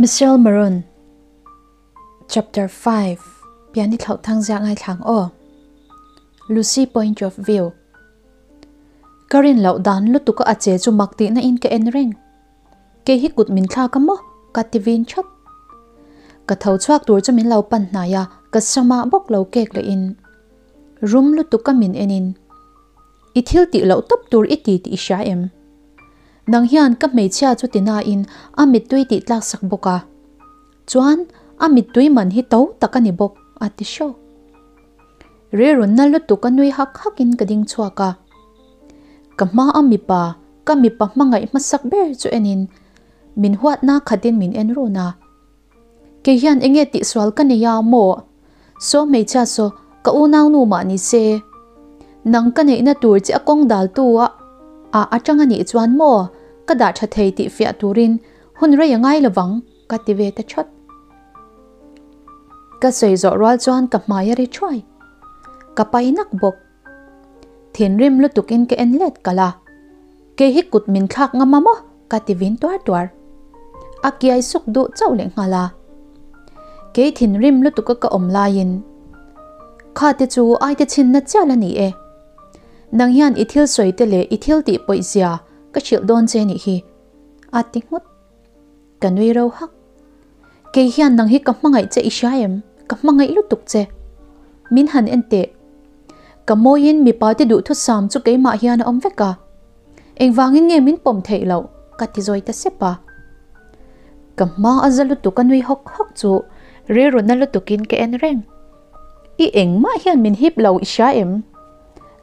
Michelle Maroon Chapter 5 Piani thlauh thang ziah ngaithlang aw Lucy point of view Ka rin loh dan lutuk a a che chu mak tihna in ka en reng. Kei hi kut min thlak a maw? Ka ti vin that. Ka tho chhuak tur chu min lo pan hnai a, ka samah bawk lo kek leh in rum lutuk a min en in I thil tih loh tawp tur i ti tih i hria em? Nang hian ka hmeichhia chu ti nain a mittui tih tlak sak bawk a. Chuan a mittui man hi to tak a ni bawk a ti hrawk. Rilrunna lutuk a nui hak hakin ka ding chhuak a. Ka hma a mipa, ka mipa hmangaih hmasak ber chu enin min huatna khatin min en run a. Kei hian enge tihsual ka nei a maw? Saw hmeichhia saw, ka unaunu mah ni se. Nang ka neihna tur che a kawng daltu a ah atang a nih chuan maw ka dah tha thei tih fiah turin hun rei a ngai lovang ka ti ve ta that. Ka sawi zawh rual chuan ka hmai a ri thuai. Ka pai nak bawk. Thinrim lutukin ka en let kalh a, Kei hi kut min thlak ngam a maw? ka ti vin tuar tuar. A kiai suk duh chauh leh nghal a. Kei thinrim lutuka ka awm laiin, Kha te chu ai te chhinna chial a ni e. Nang hian i thil sawi te leh i thil tih pawih zia ka hrilh dawn che nih hi, a ti nghut. Ka nui ro hak. Kei hian nang hi ka hmangaih che i hria em? Ka hmangaih lutuk che. Min han en teh. Ka mawiin mipa te duhthusam chu keimah hian a awm vek a. Engvangin nge min pawm theih loh? Ka ti zawi ta sep a. Ka hma a za lutuk a nui hawk hawk chu rilruna lutukin ka en reng. I engmah hian min hip lo i hria em?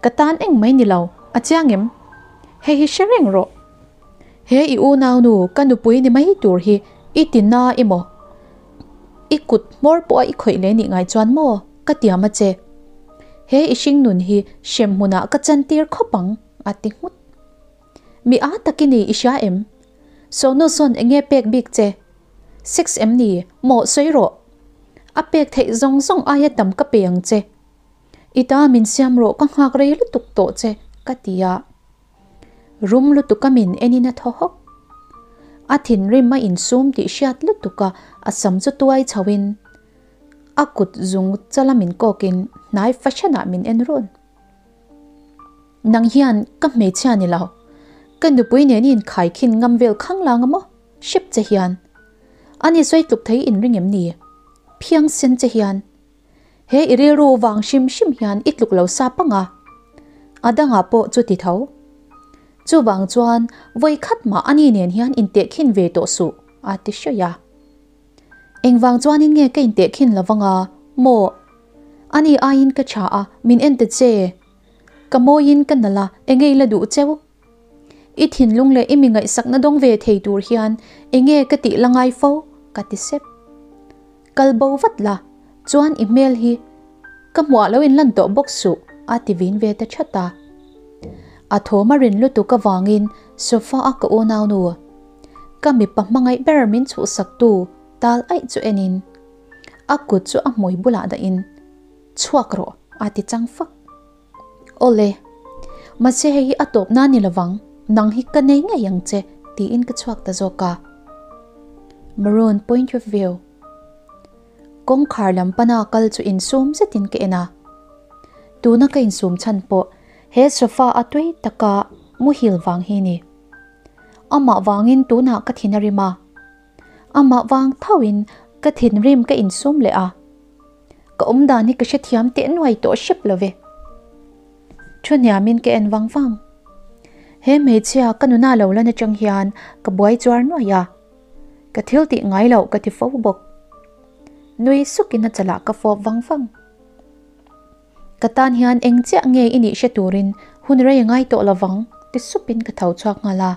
Ka tan eng mai ni lo, a chiang em? Hei hi hre reng rawh. He i unaunu ka nupui ni mai tur hi i ti na emaw? I kut hmawr pawh a i khawih leh nih ngai chuan maw ka tiam a che? He i hringnun hi hrem hmunah ka chantir khawp ang a ti nghut. Mi a tak i ni i hria em? Sonu sawn enge pek bik che? Sex em ni maw sawi rawh. A pek theih zawng zawng aia tam ka pe ang che. I ta min siam rawh ka nghak rei lutuk tawh che ka ti a. Rum lutuk a min en in a thaw hawk. A thinrim a insum tih hriat lutuk a a sam chu tuai chho in a kut zung chala min kawk in hnai fahran ah min en run. Nang hian ka hmeichhia ni lo, ka nupui nen i inkhai khin ngam vel khang lang a maw? Hrep che hian. Ani sawi tluk thei in ring em ni? Phiang sen che hian. He i rilru vang hrim hrim hian i tluk lo sa pang a, a dangah pawh chu ti tho. Chuvang chuan vawi khat mah ani nen hian intehkhin ve tawh suh, a ti hraih a. Engvang chuanin nge ka intehkhin lo vang a, maw? Ani aiin ka tha a, min en ta che. Ka mawiin ka nalh a, enge i la duh cheu? I thinlung leh i mi ngaihsakna dawng ve thei tur hian enge ka tih la ngai fo? ka ti sep. Kal bo vat la, chuan i hmel hi ka hmuah lo in lan tawh bawk suh a ti vin ve ta that a. A thawm a rin lutuk avangin sofa a ka unaunu, ka mipa hmangaih ber min chhuhsaktu tal aih chu enin a kut chu a hmui bulah dahin chhuak rawh a ti chang fak. Awle, mahse hei hi a tawp na ni lovang, nang hi ka nei ngei ang che tiin ka chhuak ta zawk a. Maroon point of view. Kawngkhar lam pana kal chu insum zetin ka en a. Tuna ka insum chhan pawh he sofa a tui taka muhil vang hi ni. Amah vangin tunah ka thin a rim a. Amah vang thauhin ka thinrim ka insum leh a. Ka awm dan hi ka hrethiam teh nuai tawh hrep lo ve. Thu hniamin ka en vang vang. He hmeichhia ka nuna lo lan atang hian ka buai chuar nuai a. Ka thil tih ngai loh ka ti fo bawk. Nui sukin a chalah ka fawp vang vang. Ka tan hian eng chiah nge i nih hre turin hun rei a ngai tawh lovang ti supin ka tho chhuak nghal a.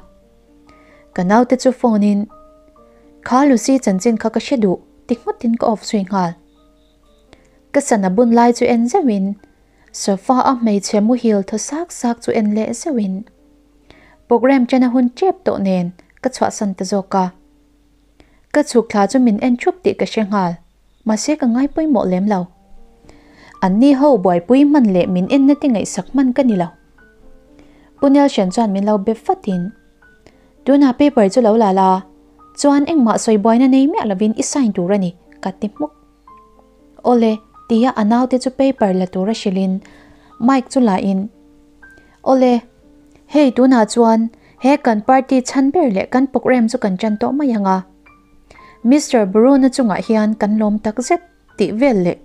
Ka naute chu phone in, Kha Lucy chanchin kha ka hre duh ti nghutin ka off zui nghal. Ka sana bun lai chu en zeuhin, sofa a hmeichhe muhil thaw sak sak chu en leh zeuhin, program chana hun tep tawh nen ka chhuahsan ta zawk a. Ka chhuk thla chu min en thup tih ka hre nghal, mahse ka ngai pawimawh lem lo. Anni ho buaipui hman leh min enna te ngaihsak hman ka ni lo. Pu Nelson chuan min lo be fatin, Tunah paper chu lo la la, Chuan engmah sawi buaina nei miah lovin i sign tur a ni, ka ti hmuk. Awle, tia a naute chu paper la tura hrilhin mic chu la in, Awle, hei tunah chuan he kan party chhan ber leh kan programme chu kan tan tawh mai ang a. Mister Baruna chungah hian kan lawm takzet tih vel leh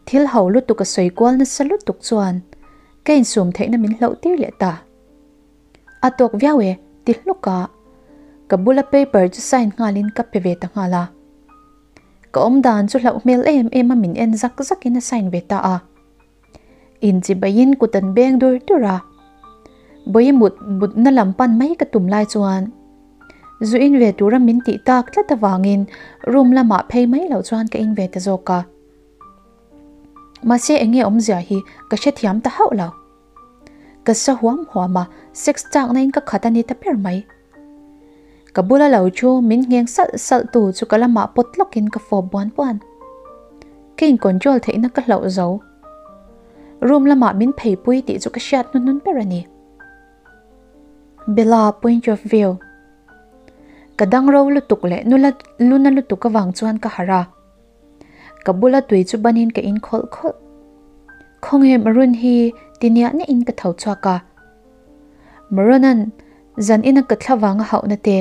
thil ho lutuk a sawi kual nasa lutuk chuan ka insum theihna min hlauh tir leh ta. A tawk viau e ti hluk a, ka bula paper chu sign nghalin ka pe ve ta nghal a. Ka awmdan chu hlauh hmel em em a min en zak zakin a sign ve ta a. Inchibaiin kut an beng dur dur a, Bawi mut mutna lam pan mai ka tum lai chuan zu in ve tura min tih tak tlat avangin room lamah phei mai loh chuan ka in ve ta zawk a. Mahse enge awmzia hi ka hrethiam ta hauh lo. Ka sa huam huam a, sex chakna in ka khat a ni ta ber mai. Ka bula lo chu min ngheng salh salh tu chu ka lamah pawt lawkin ka fawp buan buan. Ka in control theihna ka hlauh zo. Room lamah min pheipui tih chu ka hriat hnuhnun ber a ni. Bella point of view. Ka dang ro lutuk leh nula luna lutuk avang chuan ka harh a. Ka bula tui chu banin ka in khawlh khawlh. Khawnge Maroon hi ti niah niahin ka tho chhuak a. Maroon-a'n zan ina ka thla vanga hauhna te,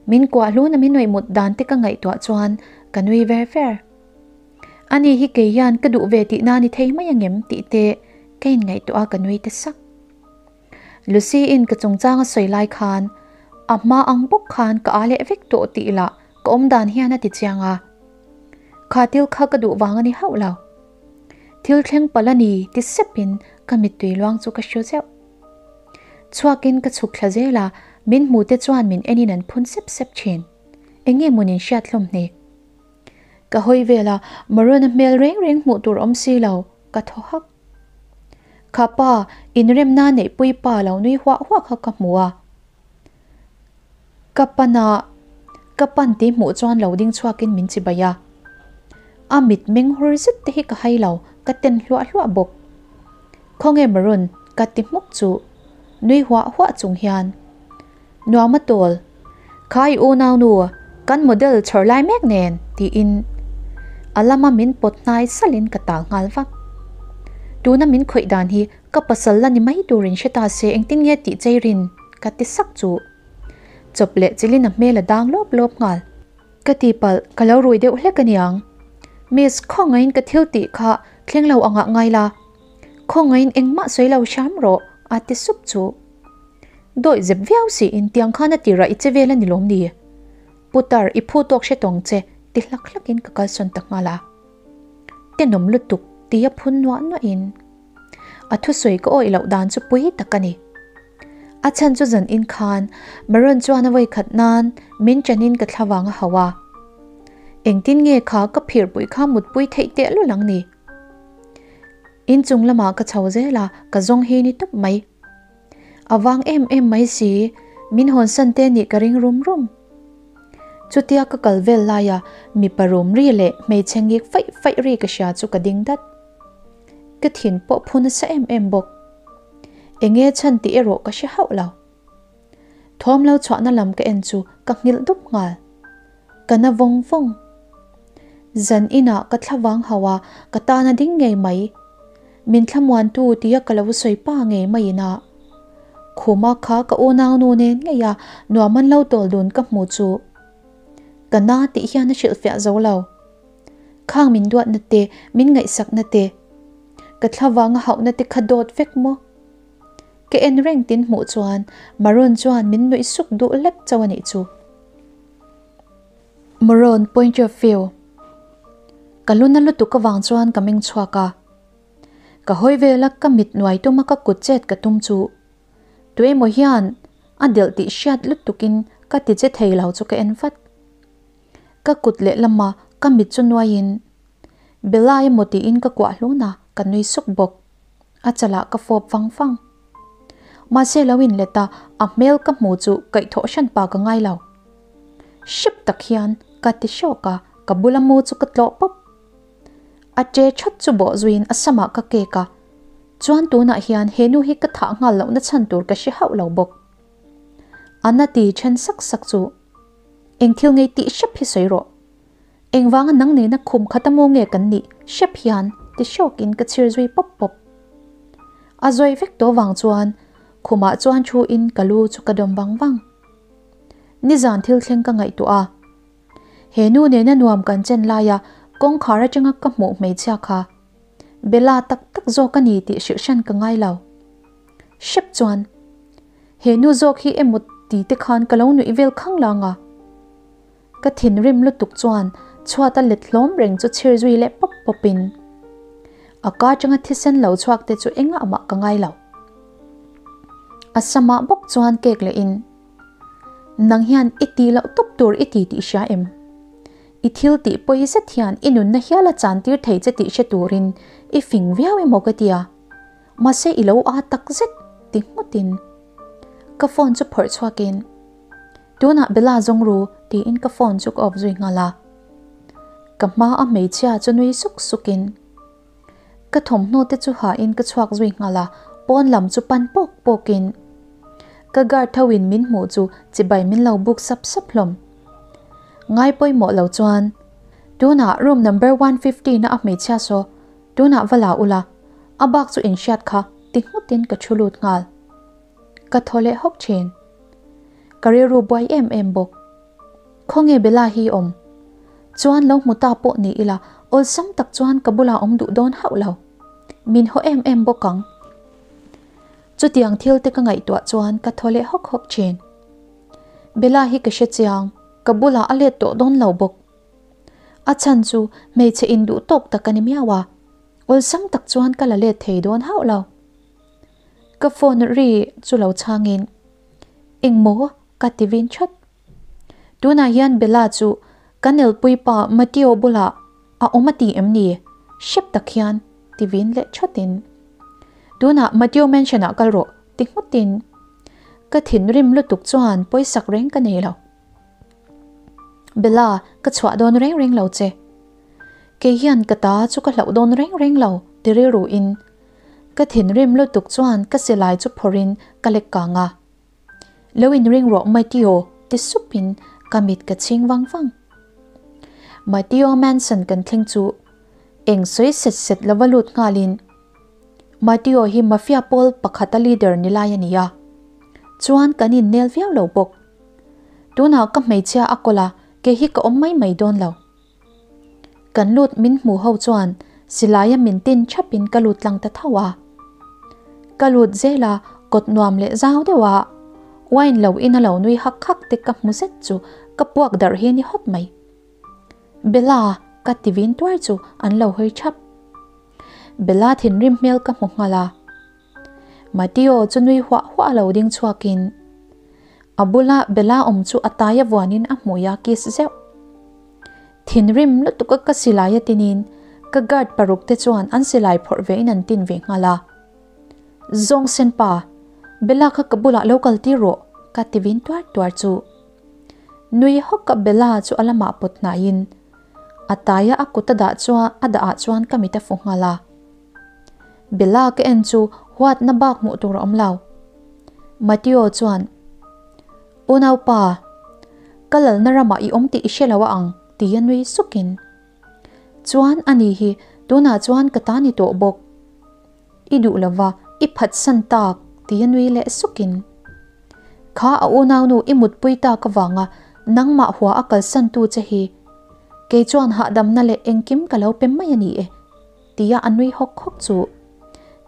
min kuah hluna min nuih mut dan te ka ngaihtuah chuan ka nui ver ver. Ani hi kei hian ka duh ve tihna ni thei mai angem tih te ka inngaihtuah a ka nui ta sak. Lucy-in ka chungchang a sawi lai khan a hma ang bawk khan ka a leh vek tawh tih lah ka awm dan hian a ti chiang a. Kha thil kha ka duh vang a ni hauh lo. Thil thleng palh a ni ti sepin ka mittui luang chu ka hru zeuh. Chhuakin ka chhuk thla zel a, min hmu te chuan min enin an phun sep sep thin. Eng nge maw nin hriat hlawm hni? Ka hawi vel a, Maroon-a hmel reng reng hmuh tur awm si lo, ka thaw hak. Kha pa, inremna neihpui pa lo nui huah huah kha ka hmu a. Ka pana ka pan tih hmuh chuan lo ding chhuakin min chibai a. A mit meng hur zet te hi ka hai lo, ka ten hluah hluah bawk. Khawnge Maroon, ka ti hmuk chu nui huah huah chung hian. Nuam a tawl. Kha i unau nu, kan model chhawr lai mek nen, tiin a lama min pawt hnai salhin ka tal nghal vak. Tuna min khawih dan hi ka pasal la ni mai turin hre ta se engtin nge tih chei rin ka ti sak chu. Chawp leh chilin a hmel a dang lawp lawp nghal. Ka tihpalh, ka lo rui deuh hlek aniang. Miss, khawngaihin ka thil tih kha thleng lo angah ngai la. Khawngaihin engmah sawi lo hram rawh, a ti sup chu. Dawih zep viau siin tiang khan a tirah i che vel a ni lawm ni? Putar, i phu tawk hre tawng che, ti hlak hlakin ka kalsawn ta nghal a. Tenawm lutuk, tia phun nuah nuahin a thusawi ka awih loh dan chu pui tak a ni. A chhan chu zan in khan Maroon chuan a vawikhat nan min chanin ka thla vang a hauh a. Engtin nge kha ka phirpui kha mutpui theih tehlul ang ni? Inchung lamah ka chho zel a, ka zawng hi ni tawp mai. A vang em em mai si, min hawnsan te nih ka ring rum rum. Chutia ka kal vel laia mipa rum ri leh hmeichhe ngik faih faih ri ka hria chu ka ding dat. Ka thin pawh phu nasa em em bawk. Enge chhan tih erawh ka hre hauh lo. Thawm lo chhuahna lam ka en chu ka nghilh dup nghal. Ka na vawng vawng. Zan inah ka thla vang hauh a, ka tan a ding ngei mai. Min thlamuantu tia ka lo sawi pa ngei maiin a. Khuma kha ka unau nu nen ngei a nuam an lo tawl dun ka hmu chu. Ka na tih hian a hrilhfiah zo lo. Khang min duatna te, min ngaihsakna te, ka thla vanga hauhna te kha dawt vek maw? Ka en reng tin hmuh chuan Maroon chuan min nuih suk duh lek chauh a nih chu. Maroon point of view. Ka luna lutuk avang chuan ka meng chhuak a. Ka hawi vel a ka mit nuai tuma ka kut chet ka tum chu tuemaw hian a delh tih hriat lutukin ka ti che thei lo chu ka en vat. Ka kut lehlama ka mit chu nuaiin Bella emaw tiin ka kuah hlun a, ka nui suk bawk. A chalah ka fawp vang vang. Mahse lo inlet a, a hmel ka hmu chu kaihthawh hran pa ka ngai lo. Hrep tak hian ka ti hrawk a, ka bula mu chu ka tlawh pawp. A ṭe ṭhat chu bawh zuiin a samah ka kek a, chuan tunah hian he nu hi ka thah nghal lohna chhan tur ka hre hauh lo bawk. A na ti ṭhen sak sak chu. Eng thil ngei tih hrep hi sawi rawh. Engvanga nang nena khum khat a maw nge kan nih hrep hian ti hrawkin ka chhir zui pawp pawp. A zawi vek tawh vang chuan khumah chuan thu in ka lu chu ka dawm vang vang. Nizan thil thleng ka ngaihtuah a. He nu nena nuam kan chen laia kawngkhar atanga ka hmuh hmeichhia kha Bella tak tak zawk a ni tih hrilh hran ka ngai lo. Hrep chuan he nu zawk hi emaw ti te khan ka lo nuih vel khang lang a. Ka thinrim lutuk chuan chhuat a let hlawm reng chu chhir zui leh pawp pawp in a ka atanga thisen lo chhuak te chu engah mah ka ngai lo. A samah bawk chuan kek leh in Nang hian i ti loh tawp tur i ti tih hria em? I thil tih pawi zet hian i nunna hial a chan tir thei che tih hre turin i fing viau emaw ka tia. Mahse i lo a tak zet ti ngawtin ka phone chu phawrh chhuakin Tunah Bella zawng ru tiin ka phone chu ka off zui nghal a. Ka hma a hmeichhia chu nui suk sukin Ka thawmhnaw te chu hain ka chhuak zui nghal a, pawn lam chu pan pawk pawkin ka guard tho in min hmuh chu chibai min lo buk sap sap hlawm. Ngai pawimawh lo chuan tunah room number 150 na a hmeichhia saw tunah va la ula, a bak chu in hriat kha ti nghutin ka thu lut nghal. Ka thaw leh hawk thin. Ka rilru buai em em bawk. Khawnge Bella hi awm? Chuan lo hmu ta pawh ni ila awlsam tak chuan ka bulah awm duh dawn hauh lo. Min haw em em bawk ang. Chutiang thil te ka ngaihtuah chuan ka thaw leh hawk hawk thin. Bella hi ka hre chiang, ka bulah a let tawh dawn lo bawk. A chhan chu hmeichhe induh tawk tak a ni miau a, awlsam tak chuan ka la let thei dawn hauh lo. Ka phone ri chu lo chhangin, Engmaw? ka ti vin chat. Tunah hian Bella chu ka nelpui pa Matteo bulah a awm a ti em ni? Hrep tak hian ti vin leh thatin. Tunah Matteo mansion ah kal rawh ti nghutin ka thinrim lutuk chuan pawisak reng ka nei lo. Bella ka chhuah dawn reng reng lo che. Kei hian ka ta chu ka hlauh dawn reng reng lo ti rilru in ka thinrim lutuk chuan ka silai chu phawrhin ka lek kang a. Lo inring rawh Matteo ti supin ka mit ka chhing vang vang. Matteo Manson kan thleng chu eng sawi set set lova lut nghalin Matteo hi mafia pawl pakhata leader ni lai a ni a, chuan kan innel viau lo bawk. Tunah ka hmeichhia a kawl a, kei hi ka awm mai mai dawn lo. Kan lut min hmu ho chuan silaia min tin thapin ka lut tlang ta tho a. Ka lut zel a, kawt nuam leh zau deuh a, wine lo in a lo nui hak hak te ka hmu zet chu ka puak darh hi ni hawt mai. Bella ka ti vin tuar chu an lo hawi thap. Bella thinrim hmel ka hmu nghal a. Matteo chu nui huah huah a lo ding chhuakin a bula Bella awm chu a taia vuanin a hmui a kiss zeuh. Thinrim lutuk a ka silai a tinin ka guard paruk te chuan an silai phawrh ve in an tin ve nghal a. Zawng sen pa, Bella kha ka bulah lo kal tir rawh ka ti vin tuar tuar chu. Nui hawk a Bella chu a lamah pawt hnaiin a taia a kut a dah chuan a dah ah chuan ka mit a fu nghal a. Bella ka en chu huatna bak hmuh tur a awm lo. Matteo chuan, Unaupa, ka lalna ramah i awm tih i hre lo a ang, ti a nui sukin. Chuan ani hi tunah chuan ka ta ni tawh bawk. I duh lova i phatsan tak, ti a nui leh sukin. Kha a unaunu i mutpui tak avanga nangmah hua a kalsantu che hi kei chuan hahdamna leh engkim ka lo pe mai a ni e. Tia a nui hawk hawk chu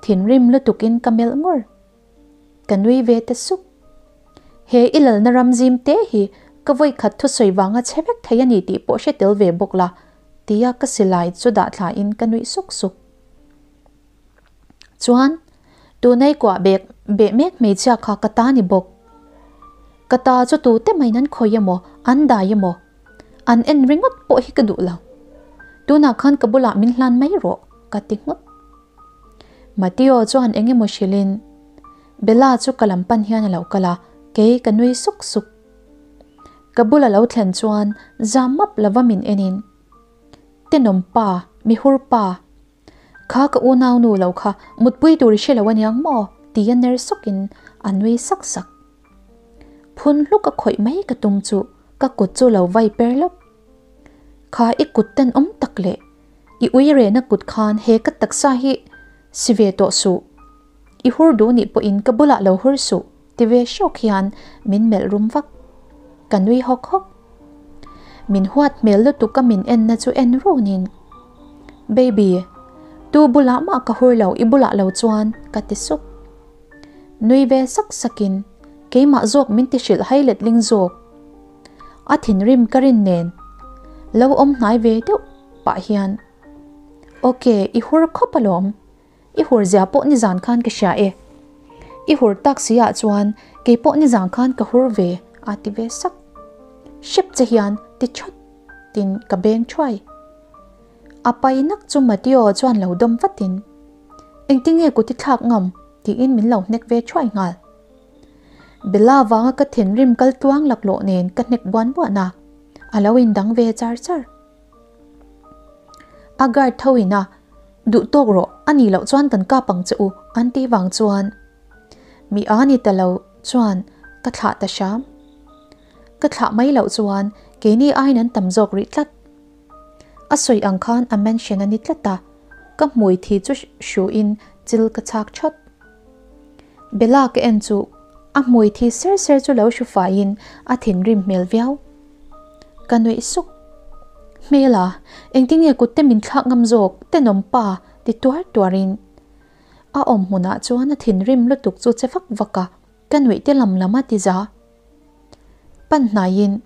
thinrim lutukin ka melh ngur. Ka nui ve ta sup. He i lalna ram zim te hi ka vawikhat thusawi vanga chhe vek thei a ni tih pawh hre tel ve bawk la, tia ka silai chu dah thlain ka nuih suk suk. Chuan, tunei kuah bek beh mek hmeichhia kha ka ta ni bawk. Ka ta chu tute maiin an khawi emaw, an dai emaw, an en ringawt pawh hi ka duh lo. Tunah khan ka bulah min hlan mai rawh, ka ti nghut. Matteo chuan eng emaw hrilhin Bella chu ka lam pan hian a lo kal a, kei ka nui suk suk. Ka bul a lo thlen chuan zam map lova min enin, Tenawm pa, mihur pa, Kha ka unaunu lo kha mutpui tur i hre lo aniang maw? ti a ner sawkin a nui sak sak. Phun hluk a khawih mai ka tum chu ka kut chu lo vai per lawp. Kha i kut tenawm tak leh i ui rehna kut khan he ka taksa hi si ve tawh suh. I hur duh nih pawhin ka bulah lo hur suh ti ve hrawk hian min melh rum vak. Ka nui hawk hawk. Min huat hmel lutuk a min enna chu en runin, Baby, tu bulah mah ka hur lo i bulah lo chuan ka ti sup. Nui ve sak sakin keimah zawk min ti hrilh hai letling zawk. A thinrim ka rin nen lo awm hnai ve deuh pah hian, Ok, i hur khawp alawm. I hur zia pawh nizan khan ka hria e. I hur tak si ah chuan kei pawh nizan khan ka hur ve a ti ve sak. Hrep che hian ti thawt tin ka beng thuai. A pai nak chu Mateo chuan lo dawm vatin, Engtinge kut i thlak ngam? tiin min lo hnek ve thuai nghal. Bella vanga ka thinrim kal tluang laklawh nen ka hnek buan buan a, a lo indang ve char char. A guard tho in a, Duh tawk rawh, a nih loh chuan kan kap ang che u, an tih vang chuan mi a ni ta lo chuan ka thlah ta hram. Ka thlah mai loh chuan keini aiin an tam zawk rih tlat. A sawi ang khan a mention a ni tlat a, ka hmui thi chu hruin chil ka chhak thawt. Bella ka en chu a hmui thi ser ser chu lo hru faiin a thinrim hmel viau. Ka nuih suk. Hmela, engtin nge kut te min thlak ngam zawk, tenawm pa ti tuar tuarin a awm hmunah chuan a thinrim lutuk chu che vak vak a, ka nuih te lam lam a ti za. Pan hnaiin,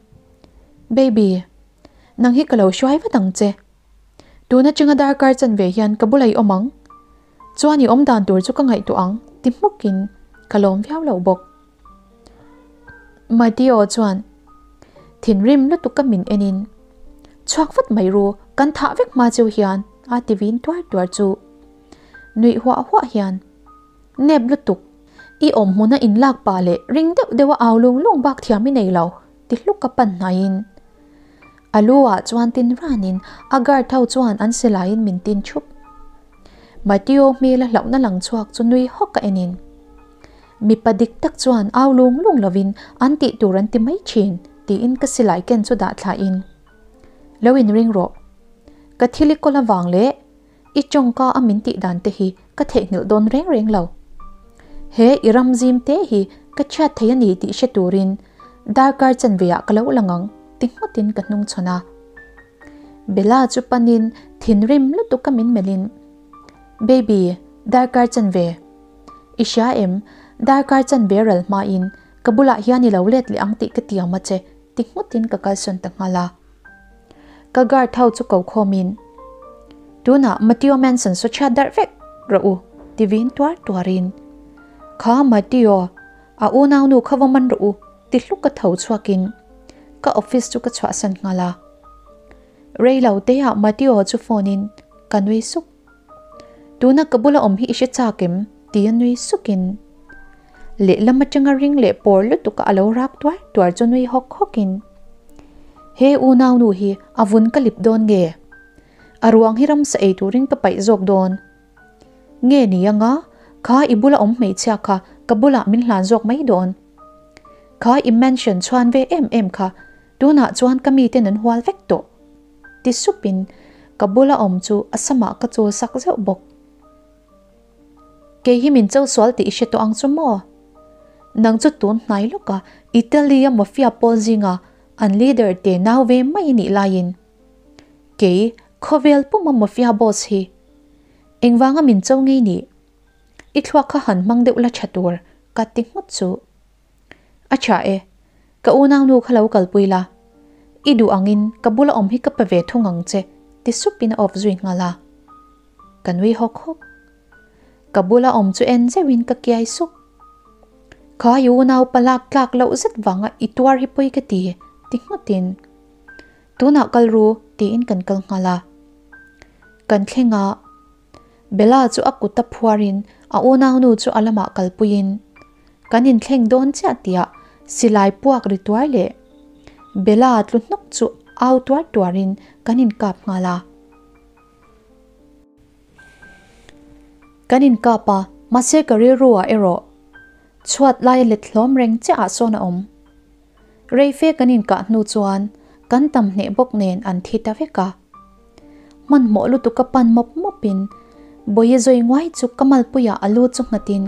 Baby, nang hi ka lo hruai vat ang che. Tun atanga darkar chanve hian ka bula i awm ang. Chuan i awm dan tur chu ka ngaihtuah ang ti hmukin ka lawm viau lo bawk. Mateo chuan thinrim lutuk ka min enin chhuak vat mai ru kan thah vek hma cheu hian a ti vin tuar tuar chu nuih huah huah hian nep lutuk i awm hmuna inlak pah leh ring deuh deuha au lung lung bak thiam i nei lo ti hluk ka pan hnaiin A lu ah chuan tin ranin a guard ho chuan an silaiin min tin thup. Mateo hmel a hlauhna lang chhuak chu nui hawk a enin. Mipa dik tak chuan au lung lung lovin an tih tur an ti mai thin tiin ka silai ken chu dah thlain lo inring rawh. Ka thil i kawl avang leh I tawngka a min tih dan te hi ka theihnghilh dawn reng reng lo. He i ram zim te hi ka chhiat thei a ni tih hre turin darkar chanve ah ka lo lang ang ti ngawtin ka hnung chhawn a. Bella chu panin thinrim lutuk a min melhin, Baby, darkar chanve. I hria em, darkar chanve ral hmain ka bulah hian i lo let leh ang tih ka tiam a che ti ngawtin ka kalsawn ta nghal a. Ka guard ho chu ko khawmin, Tunah Mateo Manson saw chhiat darh vek rawh u, ti vin tuar tuarin, Kha Mateo, a unaunu kha va man rawh u, ti hluk ka tho chhuakin ka office chu ka chhuahsan nghal a. Rei lo teah Mateo chu phone in ka nui suk. Tuna ka bula awm hi i hre chak em? ti a nui sukin lehlam atanga ring leh pawr lutuk a alo rak tuar tuar chu nui hawk hawkin He unau nu hi a vun ka lip dawn nge? A ruang hi ramsa ei turin ka paih zawk dawn nge ni anga kha i bula awm hmeichhia kha ka bulah min hlan zawk mai dawn? Kha i mansion chhuan ve em em kha tunah chuan ka miten an hual vek tawh. Ti supin ka bula awm chu a samah ka chul sak zeuh bawk. Kei hi min cho sual tih i hre tawh ang chu maw? Nang chu tun hnai lawka Italy-a mafia pawl zinga an leader te nau ve mai i nih laiin kei khawvel puma mafia boss hi engvanga min cho ngei nih? I thluak kha han hmang deuh la tha tur ka ti nghut chu. A tha e, ka unaunu kha lo kalpui la, i duh angin ka bula awm hi ka pe ve thung ang che ti supin a off zui nghal a. Ka nui hawk hawk. Ka bula awm chu en zeuhin ka kiai sup. Kha i unau palak tlak loh zet vanga i tuar hi pawi ka ti ti nghutin tunah kal ru tiin kan kal nghal a. Kan thleng a. Bella chu a kut a phuarin a unaunu chu a lamah kalpuiin kan inthleng dawn chiah tihah silai puak ri tuar leh Bella tlu hnawk chu au tuar tuarin kan inkap nghal a. Kan inkap a, mahse ka rilru ah erawh chhuat lai let hlawm reng chiah ah sawn a awm. Rei fe kan inkah hnu chuan kan tam hneh bawk nen an thi ta vek a. Hmanhmawh lutuk a pan mawp mawpin Bawihi zawi nguai chu ka malpuiah a lu chu nghatin,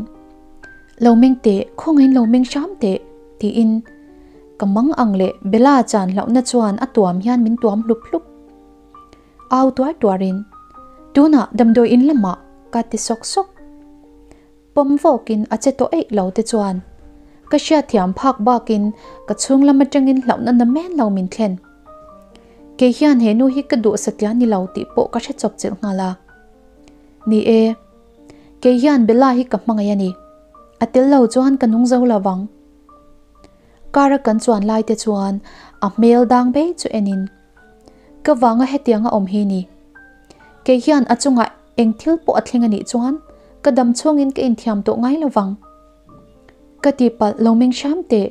Lo meng teh, khawngaihin lo meng hram teh, tiin ka mang ang leh Bella chan hlauhna chuan a tuam hian min tuam hlup hlup. Au tuar tuarin, Tunah damdawi in lamah ka ti sawk sawk. Pawm vawkin a che tawh eih lo te chuan ka hriatthiam phak bakin ka chhung lam atangin hlauhna na men lo min thlen. Kei hian he nu hi ka duh satliah ni lo tih pawh ka hre chawp chilh nghal a. Ni e, kei hian Bella hi ka hmangaih a ni. A tel lo chuan ka nung zo lo vang. Car a kan chuan lai te chuan a hmel dang bei chu enin ka vanga hetianga awm hi ni. Kei hian a chungah eng thil pawh a thleng a nih chuan ka dam chhungin ka inthiam tawh ngai lo vang. Ka tihpalh lo meng hram teh,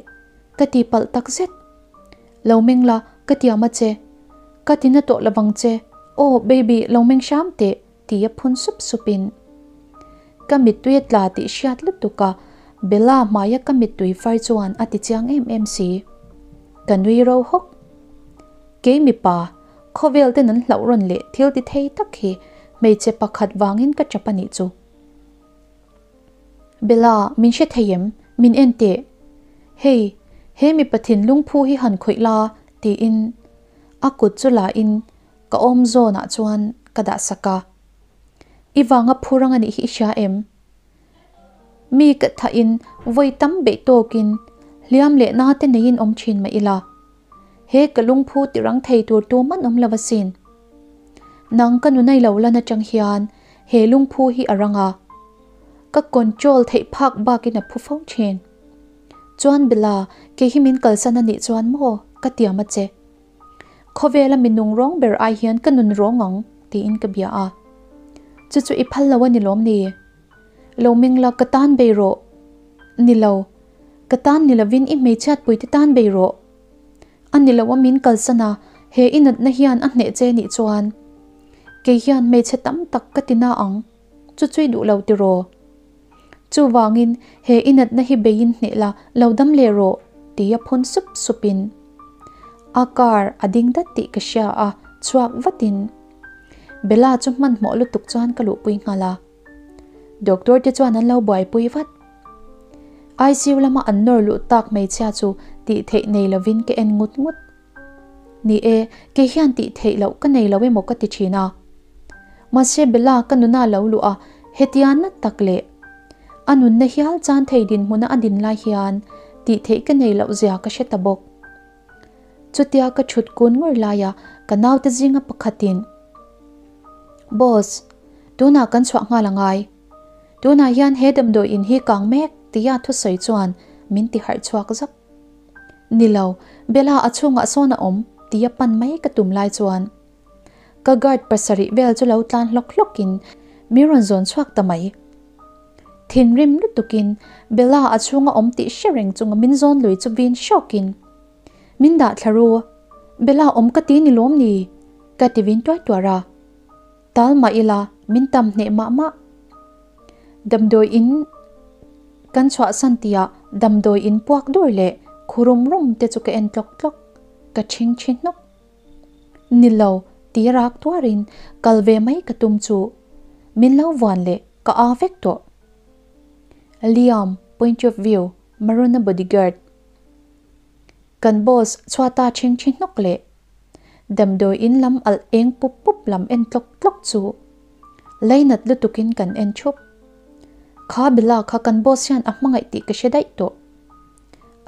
ka tihpalh tak zet. Lo meng la, ka tiam a che. Ka ti na tawh lo vang che, aw baby lo meng hram teh ti a phun sup supin. Ka mittui a tla tih hriat lutuk a, Bella hmaia ka mittui far chuan a ti chiang em em si. Ka nui ro hawk. Kei mipa, Khawvel ten an hlauh rawn leh thil ti thei tak hi hmeichhe pakhat vangin ka tap a nih chu. Bella, min hre thei em? Min en teh. Hei, he mipa thinlung phu hi han khawih la, tiin a kut chu la in ka awm zawnah chuan ka dah sak a. I vanga phur ang a nih hi i hria em? Mi ka thahin vawi tam beih tawkin hliam leh na te neiin awm thin mah ila. He ka lungphu ti rang thei tur tum an awm lo asin. Nang ka nunai lo lan atang hian he lungphu hi a rang a. Ka control theih phak bakin a phu fo thin. Chuan Bella, kei hi min kalsan a nih chuan maw ka tiam a che. Khawvela mi nung rawng ber ai hian ka nun rawng ang tiin ka bia a. Chu chu i phal lo a ni lawm ni? Lo meng la ka tan bei rawh. Ni lo. Ka tan ni lovin i hmeichhiatpui te tan bei rawh. A ni lo a min kalsan a, he i natna hian a hneh che nih chuan kei hian hmeichhe tam tak ka ti na ang, chu chui duh lo tiraw? Chuvangin he i natna hi beiin hneh la, lo dam leh rawh tia phun sup supin a car a ding dat tih ka hria a, chhuak vatin Bella chu hmanhmawh lutuk chuan ka luhpui nghal a. Doctor te chuan an lo buaipui vat. ICU lama an nawr luh tak hmeichhia chu tih theih nei lovin ka en ngut ngut. Ni e, kei hian tih theih loh ka nei lo emaw ka ti thin a. Mahse Bella ka nuna lo luh a, hetia nat tak leh a nunna hial chan thei dinhmuna a din lai hian tih theih ka nei loh zia ka hre ta bawk. Chutia ka thut kun ngur laia ka naute zinga pakhatin, Boss, tunah kan chhuah nghal a ngai. Tunah hian he damdawi in hi kang mek tia thusawi chuan min ti harh chhuak zak. Ni lo, Bella a chhungah sawn a awm tia pan mai ka tum lai chuan ka guard pasarih vel chu lo tlan hlawk hlawkin min rawn zawn chhuak ta mai. Thinrim lutukin Bella a chhunga awm tih hre reng chunga min zawn lui chu vin hrawkin min dah thla ru. Bella awm ka ti ni lawm ni? Ka ti vin tuai tuar a. Tal mah ila min tam hneh mah mah. Damdawi in kan chhuahsan tihah damdawi in puak dur leh khu rum rum te chu ka en tlawk tlawk, ka ṭhing ṭhi hnawk. Ni lo, ti rak tuarin kal ve mai ka tum chu min lo vuan leh ka aa vek tawh. Liam, point of view, Maroon-a bodyguard. Kan boss chhuata ṭhing ṭhi hnawk leh Damdawi in lam alh eng pup pup lam en tlawk tlawk chu leinat lutukin kan en thup. Kha Bella kha kan boss hian a hmangaih tih ka hre daih tawh.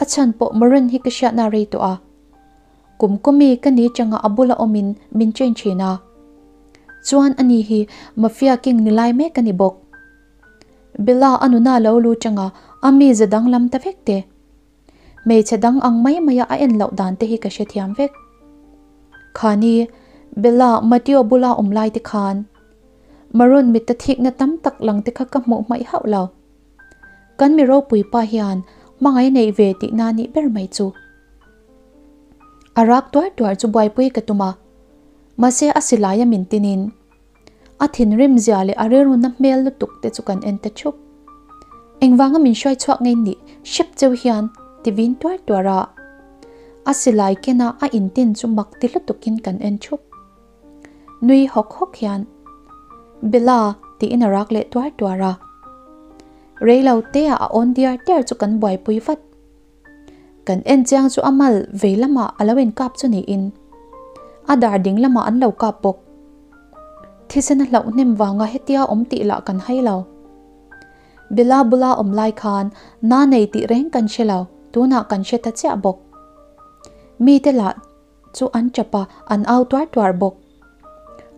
A chhan pawh Marin hi ka hriatna rei tawh a. Kum kawmi ka ni changa a bula awmin min train thin a. Chuan ani hi Mafia King ni lai mek a ni bawk. Bella a nuna lo lu changa a mize danglam ta vek te. Hmeichhe dang ang mai maia a en loh dan te hi ka hrethiam vek. Khani, Bella, Mateo bula awm lai te khan Maroon mitta thikna tam tak lang te kha ka hmuh hmaih hauh lo. Kan mi ropui pa hian hmangaih neih ve tihna nih ber mai chu. A rak tuar tuar chu buaipui ka tum a, mahse a silaia min tinin A thinrim zia leh a rilruna hmel lutuk te chu kan en ta thup. Engvanga min hruai chhuak ngei nih hrep cheu hian ti vin tuar tuar a. A silai kena a intin chu mak ti lutukin kan en thup. Nui hawk hawk hian, Bella tiin a rak leh tuar tuar a. Reilo tea a awn diar diar chu kan buaipui vat. Kan en chiang chu a mal vei lamah a lo inkap chu niin a dar ding lamah an lo kap bawk. Thisen a hlauh hnem vanga hetia awm tih lah kan hai lo. Bella bula awm lai khan na nei tih reng kan hre lo, tunah kan hre ta chiah bawk. Mite lah chu an tap a, an au tuar tuar bawk.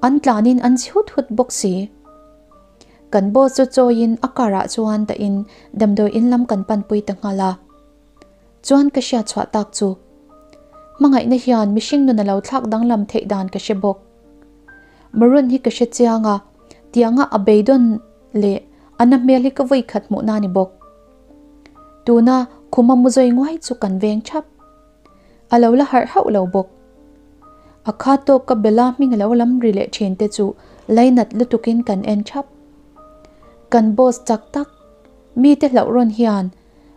An tlanin an chi hut hut bawk si. Kan boss chu chawiin a car ah chuan dahin damdawi in lam kan panpui ta nghal a. Chuan ka hriat chhuah tak chu hmangaihna hian mihring nun a lo thlak danglam theih dan ka hre bawk. Maroon hi ka hre chiang a, tianga a beidawn leh a na hmel hi ka vawi khat hmuh na ni bawk. Tuna khuma mu zawi nguai chu kan veng thap. A lo la harh hauh lo bawk. A kha tawk ka Bella hming a lo lam ri leh thin te chu lainat lutukin kan en thap. Kan boss chak tak, mite hlauh rawn hian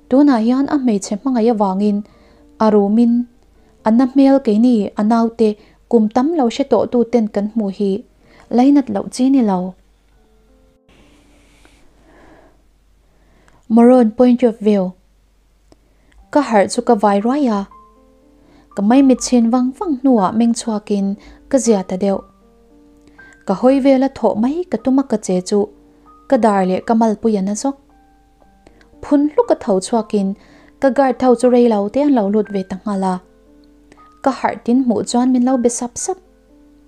tunah hian a hmeichhe hmangaih avangin a rumin a na hmel keini a naute kum tam lo hre tawh tu ten kan hmuh hi lainat loh chi ni lo. Moron point of view. Ka harh chu ka vai ruai a, ka maimit chhin vang vang hnuah meng chhuakin ka zia ta deuh. Ka hawi vela thawh mai ka tum a ka che chu ka dar leh ka malpui a na zawk. Phun hluk a tho chhuakin ka guard ho chu rei lo te an lo lut ve ta nghal a. Ka harh tin hmuh chuan min lo be sap sap.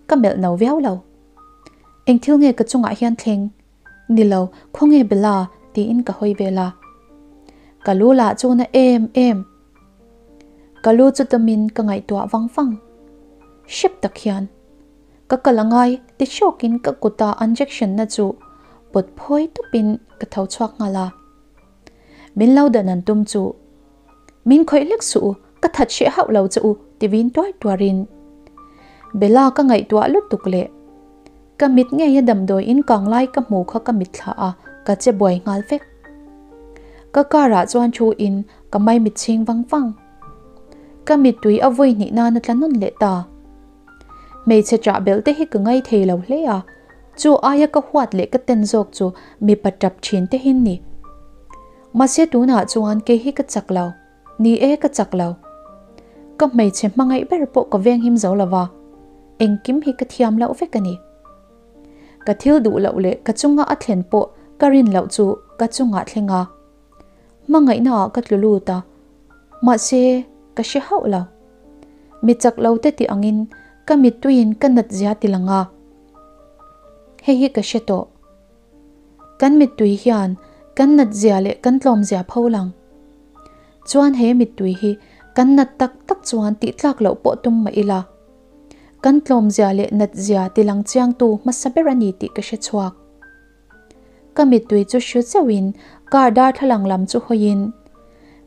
Ka melh no viau lo. Eng thil nge ka chungah hian thleng? Ni lo, khawnge Bella? tiin ka hawi vel a. Ka lu lah chu na em em. Ka lu chu tamin ka ngaihtuah vang vang. Hrep tak hian ka kal a ngai ti hrawkin ka kuta injection na chu pawt phawi tupin ka tho chhuak nghal a. Min lo dan an tum chu min khawih hlek suh u, ka that hreh hauh lo che u ti vin tuar tuarin Bella ka ngaihtuah lutuk leh ka mit ngeia damdawi in kang lai ka hmu kha ka mit thla a, ka che buai nghal vek. Ka car ah chuan thu in ka maimit chhing vang vang. Ka mittui a vawi hnih nan a tla nawn leh ta. Hmeichhe chah belh te hi ka ngai thei lo hle a, chu aia ka huat leh ka ten zawk chu mipa tap thin te hi ni. Mahse tunah chuan kei hi ka chak lo, ni e ka chak lo. Ka hmeichhe hmangaih ber pawh ka venghim zo lo va, engkim hi ka thiam loh vek a ni. Ka thil duh loh leh ka chunga a thlen pawh ka rin loh chu ka chungah thleng a, hmangaihna ah ka tlu lut a, mahse ka hre hauh lo. Mi chak lo te tih angin ka mittuiin ka nat zia ti lang a, hei hi ka hre tawh. Kan mittui hian kan nat zia leh kan tlawm zia pho lang. Chuan he mittui hi kan nat tak tak chuan tih tlak loh pawh tum mah ila, kan tlawm zia leh nat zia ti lang chiangtu hmasa ber a ni tih ka hre chhuak. Ka mittui chu hru zeuhin car darthlalang lam chu hawiin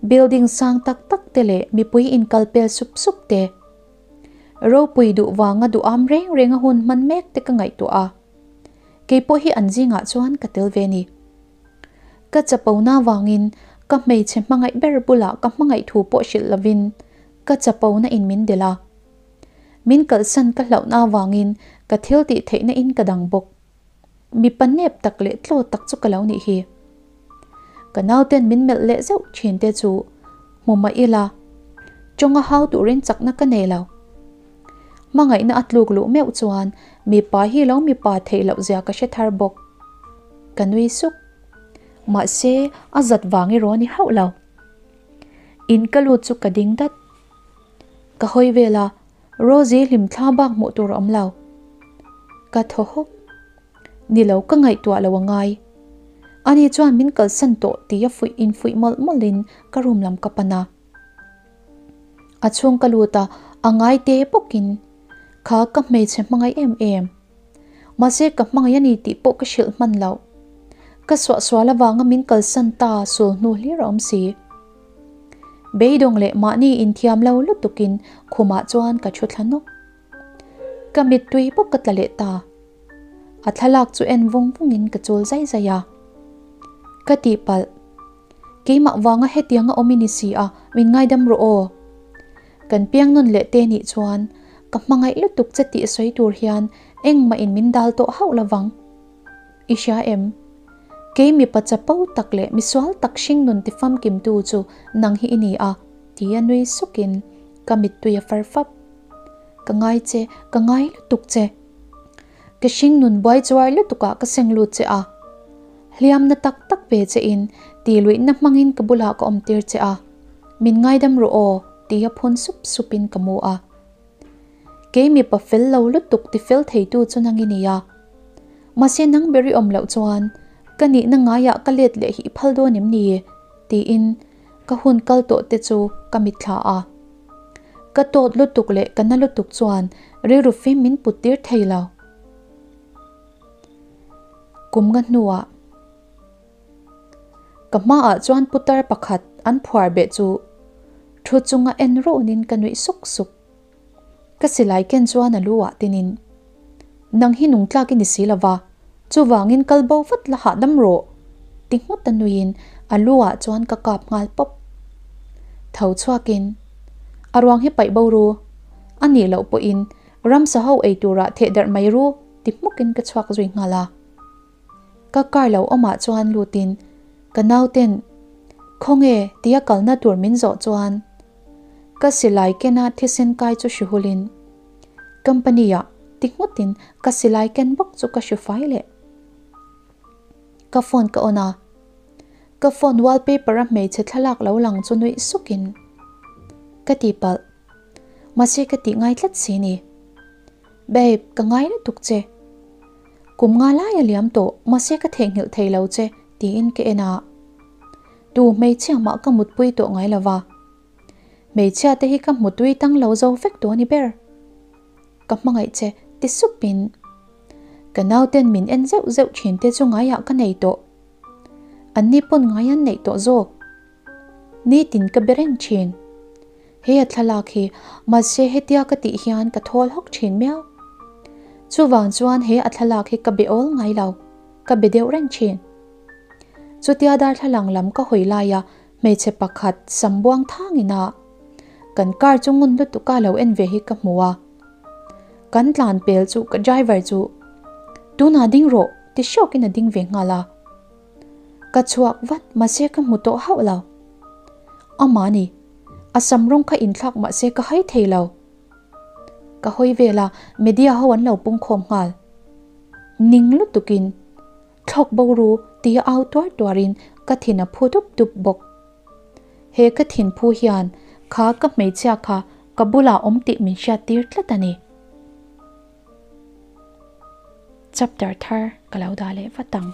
building sang tak tak te leh mipui inkal pel sup sup te, ropui duh vanga duham reng renga hun hman mek te ka ngaihtuah a. Kei pawh hi an zingah chuan ka tel ve ni. Ka chapona vangin ka hmeichhe hmangaih ber bulah ka hmangaih thu pawh hrilh lovin ka chapona in min delh a. Min kalhsan ka hlauhna avangin ka thil tih theihna in ka dang bawk. Mipa nep tak leh tlaw tak chu ka lo nih hi. Ka nauten min melh leh zeuh thin te chu hmu mah ila tawnga hau turin chakna ka nei lo. Hmangaihna a tluk luh meuh chuan mipa hi lo mipa theih loh zia ka hre thar bawk. Ka nui suk. Mahse a zat vang erawh a ni hauh lo. In ka lut chu ka ding dat. Ka hawi vel a, Rosie hlim thla bak hmuh tur a awm lo. Ka thaw hawk. Ni lo ka ngaihtuah lo a ngai. Ani chuan min kalsan tawh tia fuih infuih mawlh mawlhin ka room lam ka pan a. A chhung ka lut a, a ngai te bawkin kha ka hmeichhe hmangaih em em. Mahse ka hmangaih a ni tih pawh ka hrilh hman loh. Ka suahsual avanga min kalsan ta sul hnu hlir a awm si. Beidawng leh mahni inthiam lo lutukin khumah chuan ka thu thla nawk. Ka mittui bawk ka tla leh ta. A thlalak chu en vung vungin ka chul zai zai a. Ka tihpalh. Keimah vanga hetianga awm i ni si a, min ngaidam rawh aw. Kan piang nawn leh te nih chuan ka hmangaih lutuk che tih sawi tur hian engmah in min dal tawh hauh lovang. I hria em? Kei mipa chapo tak leh misual tak hringnun ti famkimtu chu nang hi i ni a, ti a nui sukin ka mittui a far fap. Ka ngai che, ka ngai lutuk che. Ka hringnun buai chuai lutukah ka seng lut che a. Hliamna tak tak pe che in ti luihna hmangin ka bulah ka awm tir che a. Min ngaidam rawh aw, ti a phun sup supin ka mu a. Kei mipa fel lo lutuk ti fel theitu chu nang i ni a. Mahse nang ber i awm loh chuan ka nihna ngaiah ka let leh hi i phal dawn em ni? tiin ka hun kal tawh te chu ka mitthla a. Ka tawt lutuk leh ka na lutuk chuan rilru fim min put tir thei lo. Kum nga hnuah ka hmaah chuan putar pakhat an phuar beh chu thu chunga en runin ka nuih suk suk. Ka silai ken chuan a lu ah tinin, Nang hi nung tlak i ni si lova, chuvangin kal bo vat la hahdam rawh, ti nghut a nuiin a lu ah chuan ka kap nghal pawp. Tho chhuakin, A ruang hi paih bo ru, a nih loh pawhin ramsa ho ei turah theh darh mai ru, ti hmukin ka chhuak zui nghal a. Ka car lo awmah chuan lutin ka nauten Khawnge tia kalna tur min zawh chuan ka silai kena thisen kai chu hri hulin company ah ti nghutin ka silai ken bawk chu ka hri fai leh. Ka phone ka on a, ka phone wallpaper a hmeichhe thlalak lo lang chu nuih sukin ka tihpalh mahse ka tih ngai tlat si ni. Babe ka ngai lutuk che. Kum nga lai a liam tawh, mahse ka theihnghilh thei lo che, tiin ka en a. Tu hmeichhia mah ka mutpui tawh ngai lo va. Hmeichhia te hi ka mutui tang lo zo vek tawh a ni ber. Ka hmangaih che, ti supin. Ka nauten min en zeuh zeuh thin te chu ngaiah ka nei tawh. Anni pawn ngai an neih tawh zawk. Nitin ka be reng thin. He a thlalak hi mahse hetia ka tih hian ka thawl hawk thin miau. Chuvang chuan he a thlalak hi ka be awl ngai lo, ka be deuh reng thin. Chutia darthlalang lam ka hawi laia hmeichhe pakhat sam buang thangin a kan car chu ngun lutuka lo en ve hi ka hmu a. Kan tlan pel chu ka driver chu tunah ding rawh ti hrawkin a ding ve nghal a. Ka chhuak vat mahse ka hmu tawh hauh lo. Amah ni, a sam rawng kha inthlak mahse ka hai thei lo. Ka hawi vel a, media ho an lo pung khawm nghal. Ning lutukin, Thlawk bo ru tia au tuar tuarin ka thin a phu dup dup bawk. He ka thin phu hian kha ka hmeichhia kha ka bulah awm tih min hriat tir tlat a ni. Chapter thar ka lo dah leh vat ang.